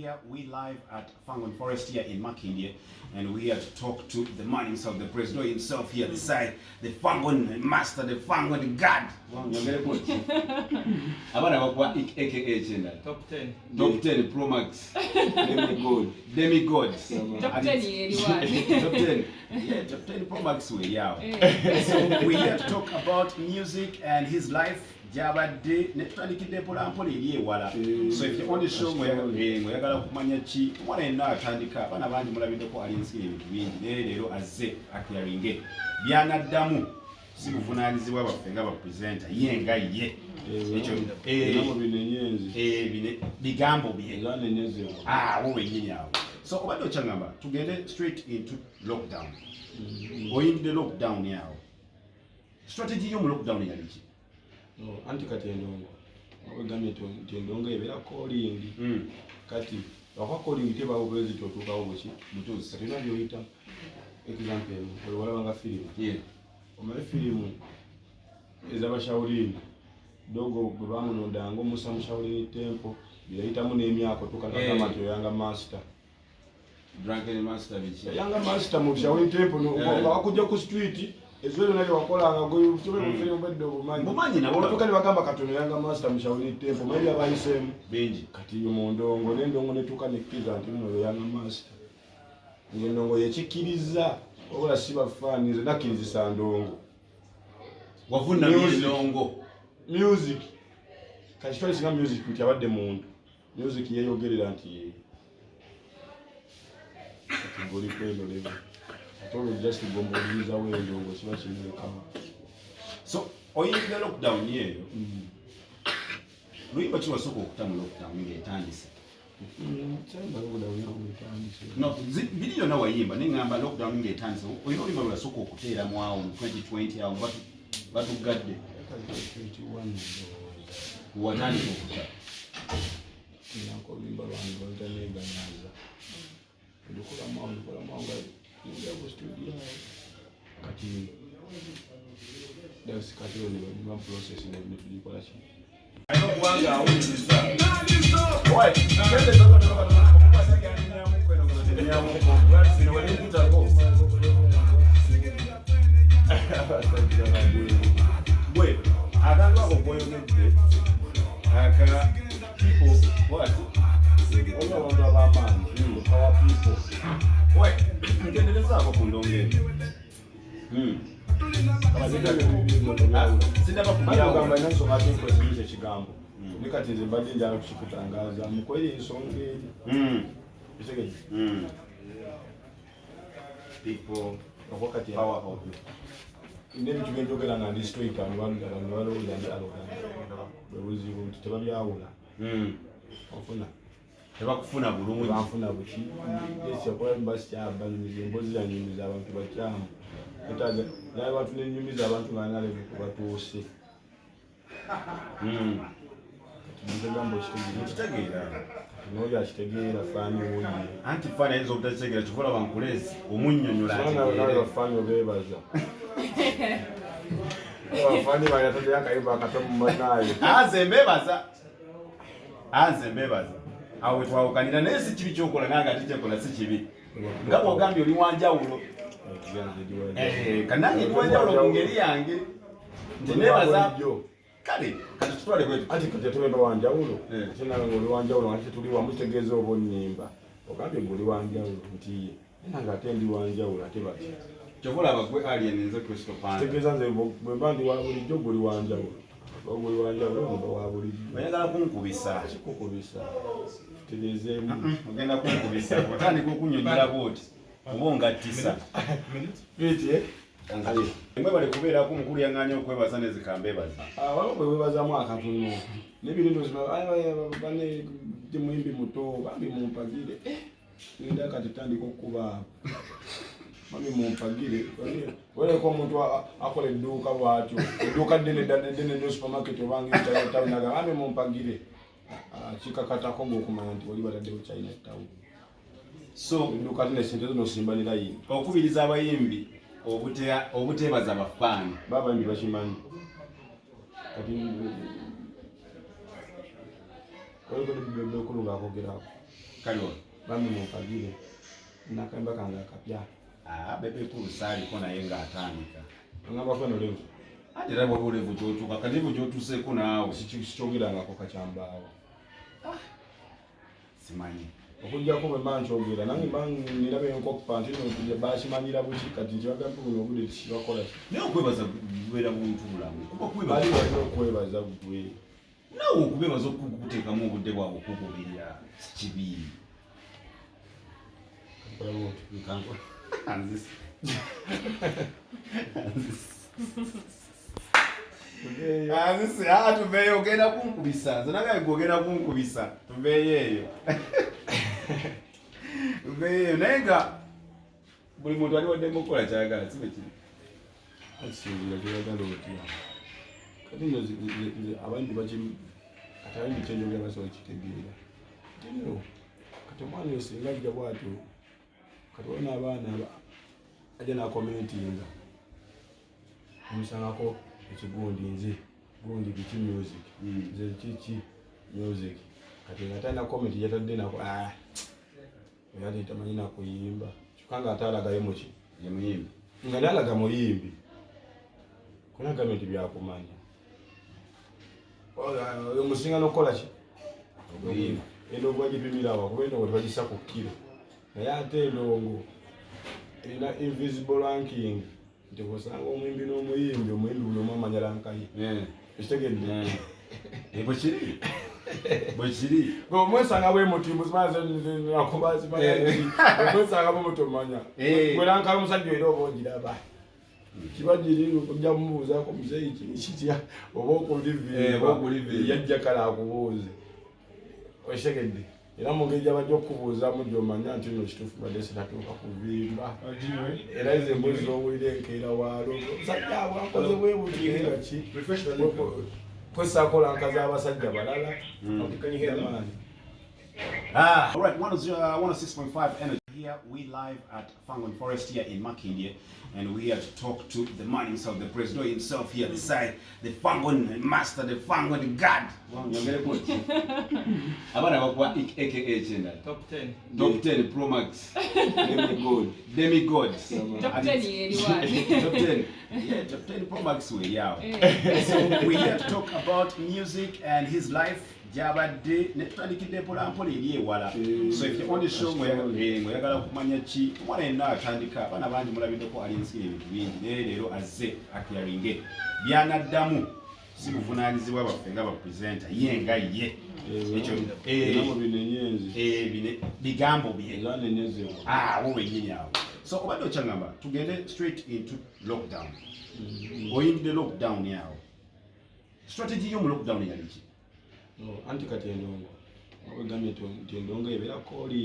Here we live at Fangone Forest here in Makindye, and we're here to talk to the man himself, the president himself here, the side, the Fangone master, the Fangone god. Nyongereko ki? Abaana bakuwa aka kyendala. Top 10. Top 10 Pro Max. Demigod. Demigods. Top 10 yeri wani. Top 10. Yeah, top 10 Pro Max we yawo. Eh. So we're here to talk about music and his life gyabadde ne tutandikidde mpolampola eri ewala. So if you're on the show ng'oyagala kumanya ki omwana yenna atandika, abaana bangi mulabiddeko alinsi ebintu bingi, naye leero azze aclearinge byanaddamu. Si buvunaanyizibwa bwaffe nga bapresenter, ye nga ye ekyo Ebigambo bino enyenzi. Bigambo bye. Ezanenyezebwa. Awo wennyini awo. So obadde okyaŋŋamba tugende straight into lockdown. Oyingidde lockdown awo, strategy yo mu lockdown yali ki? No, anti kati endongo ogambye nti endongo ebeera calling. Kati lwakuba calling tebaawo bwezi ti otuukawo buki. Butuusi. Kati olina byoyita example emu, olwo walabanga firimu. Omale firimu ez'abashawulini dogo bwe bamunondanga omusa mu Shaolin Temple, byeyayitamu n'emyaka otuuka nagamba nti oyo young master. Drunken master biki? Young master mu Shaolin Temple nga bakujja ku street ezo lyonna lyewakolanga gwe obumanyi. Bumanyi nabo. Otuuka ne bagamba katono young master mu Shaolin Temple, manyi byabayiseemu. Bingi. Kati mu ndongo n'endongo netuuka nekkiriza nti nno young master, ng'endongo yekikkiriza wabula si bafaani. Nze nakkirizisa ndongo. Wavunamya Music. endongo. Music kati kitwale singa music nti abadde muntu, music yeyogerera nti ye kati goli kweno level, ate olwo just gomba endongo kiba kimulekawo. So oyingidde lockdown eyo, luyimba ki wasooka okuta mu lockdown ng'etandise? Kyayimba lockdown yawo etandise. No, biri yonna wayimba, naye ŋŋamba lockdown ng'etandise, olina oluyimba lwe wasooka okuteeramu awo mu 2020 awo batuggadde? 21 ndowooza. Watandika okuta. Nako oluyimba lwange baluyita Neeganyaza. Ndikolamu awo, ndikolamu awo nga ningira ku studio awo. Kati that's kati olwo ne process ne tugikola ki. Alina okuba nga awuliriza. Gwe akantu ako koyogedde aka people what? Waliwo abantu ab'amaanyi, power people. We ngenderezaako ku ndongo eno. Sindaba Bagamba kubyawula. ina ensonga ate nkozesa ekigambo ne kati nze mbadde njala kukikutangaaza mukweri ensonga eri bitegedde. People Okuba kati power of n'ebintu byenjogera nga ndi straight, abantu balowooza ndi arrogant. Bwe buzibu nti tebabyawula. Ofuna Tebakufuna bulungi. Banfuna buki esi okuba mba sikyabanyumiza emboozi yanyumiza abantu bakyamu. Etaaga naye abantu nenyumiza abantu nga nalevu batuuse. Kati nzegamba okitegeera. Nkitegeera. N'oyo akitegeera faani wuye. Anti faani ayinza obutakitegeera, kyova olaba nkuleezi omunnyonnyola nawe ategeere. Bafaani obeebaza, bafaani bayataddeyo akayimba akato mu manaayo. Anze mbebaza, anze mbebaza. Awo wetwawukanira, naye si kibi kyokola nange ate kyekola si kibi, nga bwogambye oli wanjawulo. Kanange ndi wanjawulo mu ngeri yange nti nebaza. Kale kati tutwale bwetu. Ati kati ate wanjawulo. Eh. Ate nange ngaoli wanjawulo ate tuli wamu, kitegeeza oba onnimba ogambye ngaoli wanjawulo nti ye nange ate ndi wanjawulo ate bati. Kyova olaba gwe alien, nze Crystal Panda. Kitegeeza nze bwe mba ndi wa bulijjo, gwe oli wanjawulo, oba gwe oli wanjawulo mba wa bulijjo. Oyagala kunkubisa. Kikukubisa, tereezeemu. Ogenda kunkubisa otandika okunyonyola bwoti oba ongattisa. Biti, eh? Mwebale kubeerako. Omukulu yaŋŋaanye okwebaza nezikambebaza. Waliwo bwe weebazamu akatono n'ebintu bane muyimbi muto, bambi mumpagire. Eh, ngenda kati tandika okukuba, bambi mumpagire. Oleka omuntu akola edduuka bwatyo, edduuka ddene ddala ddene nnyo, supermarket obanga China Town, aga bambi mumpagire. Ah, kikakatako gweokumanya nti wali bataddewo China Town. So edduuka lino esente zo nosimba ne layini. Okubiriza abayimbi obuteebaza bafaani. Babayimbi bakimanyi kati. Waliwo bekulu ngaakogerako. Kaliwa. Bambi mumpagire nakayimba kange akapya. Ah, Bebe Cool saaliko naye ng'atandika. Ogamba kweno levu. Ate era bwaba olevu gy'otuuka, kati levu gy'otuuseeko naawe. Sikyogerangako kakyambaawo. Simanyi. Okuggyako bwe mba nkyogera nange mba nina benkoppa nti no bakimanyira buki kati nti bagamba buno obudde tikibakola ki. Naye okwebaza bubeera buntu bulamu. Kuba kwebaza. Bali balina okwebaza ggwe. Naawe okubeebaza okukuteekamu obudde bwabwe okugoberera si kibi. Kola bw'oti. Nkankola. Anzise. Anzise. Ah, tuveeyo ogenda kunkubisa. Nze nange gwe ogenda kunkubisa. Tuveeyo eyo. Tuveeyo eyo naye nga buli muntu ali waddemu okukola kyayagala si bwe kiri. Akisinzira kyoyagala otya. Kati nno nze abandi baki kati abandi kyenjogera basobola kitegeera. Nti nno kati omwana oyo singa ajja bw'atyo kati waliwo n'abaana ajja n'akomentinga omusangako ekigundi nze gundi biki music nze kiki music kati nga talina comment gyatadde nako ah oyo ati tamanyi nakuyimba kyokka nga ate alagayo muki Ye muyimbi. Nga nalaga muyimbi kuna gambye nti byakumanya oyo musinga nokukola ki okuyimba. Endongo bagipimirawa kuba endongo tebagisa ku kiro naye ate endongo erina invisible ranking nti bwosanga omuyimbi n'omuyimbi omuyimbi buli omu amanya ranka ye. Ekitegedde? Bwe kiri. Bwe kiri. Omwesanga bwe muti omwesanga bwe muti omanya gwe ranka y'omusajja era oba ogiraba kiba giri ojja kumubuuzaako muzeeyi kiri kitya oba okuliviira yajja kale akubuuze okitegedde era mu ngeri gy'abajja okukubuuzaamu gy'omanya nti nno kituufu badde sinatuuka kuvimba era ezo emboozi z'owulira enkeera waalo omusajja bwakoze bwe buti era ki kwesaako lanka z'abasajja balala. Ah, all right, 106.5 Energy here. We live at Fangone Forest here in Makindye, and we here to talk to the man himself, the president himself here, the side, the Fangone master, the Fangone god. Abaana bakuwa AKA kyendala. Top 10. Top 10 Pro Max. Demigod. Demigod. Top 10 yeriwa. Top 10. Yeah, top 10 Pro Max we yawo. So we here to talk about music and his life. Gyabadde ne tutandikidde mpola mpola eri ewala. So if you're on the show ng'oyagala kumanya ki omwana yenna atandika, abaana bangi mulabiddeko alinsikira ebintu bingi naye leero azze aclearinge byanaddamu si buvunaanyizibwa bwaffe nga bapresenter ye nga ye ekyo bigambo bye awo wennyini awo. So obadde okyaŋŋamba tugende straight into lockdown. Oyingidde lockdown awo, strategy yo mu lockdown yali ki? Anti kati endongo ogambye nti endongo ebeera kooli.